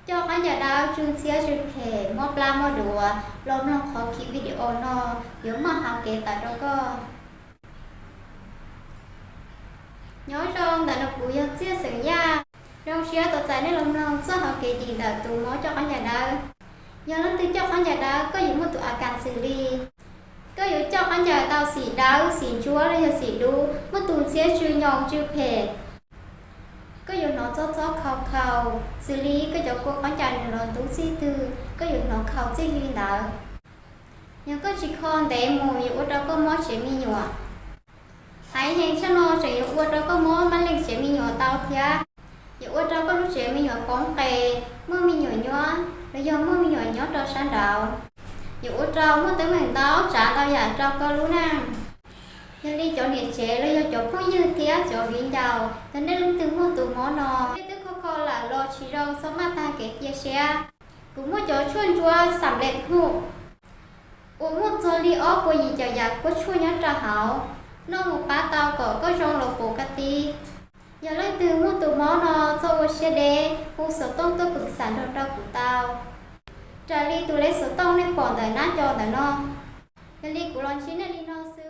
Coj qhov ncaws dawb tsw ntxhiab tsw phem, mob plab mob duav los mloog qhov video no, yuav muaj hauv kev tawm rau koj. Nyob zoo, ntawm no kuv yog Txiaj xeem Yaj. Zoo siab tau txais nej los mloog txoj hauv kev dim ntawm tus mob coj qhov ncaws dawb. Yog leej twg coj qhov ncaws dawb, koj yuav muaj tus a kas xws li: koj yuav coj qhov ncaws tau xim dawb, xim ntsuab los yog xim dub, muaj tus ntxhiab tsw nyoos tsw phem. Koj yuav hnov txhob txhob khau khau, xws li koj cov kua qhov ncaws nws los ntub txij twg, koj yuav hnov khau txij li ntawd. Yog koj tsis kho ntev mus yuav ua rau koj mob tsev me nyuam. Haiv neeg tsam no tseem yuav ua rau koj mob mab leej tsev me nyuam tau thiab. Yuav ua rau koj lub tsev me nyuam poob qes, muaj me nyuam nyuab los yog muaj me nyuam nyob rau sab nraud. Yuav ua rau muaj teeb meem ntau tsav ntau yam rau koj lub neej. Yog li cov niam tsev los yog cov phooj ywg thiab cov viv ncaus, yog nej leej twg muaj tus mob no, nej twb kho kho lawm los tsis zoo, txhob maj tag kev cia siab. Kuv muaj cov tshuaj ntsuab xam lem huj uas muaj txog li ob puas yim caum yam kua tshuaj nyob rau hauv, noj mus pab tau kom koj zoo los puv ka ti. Yog leej twg muaj tus mob no, txhob ua siab deb, hu xov tooj tuaj pwm xam nrog rau kuv tau raws li tus lej xov tooj nej pom ntawm nab co ntawm no. Yog li kuv los ntsib nej li no xwb.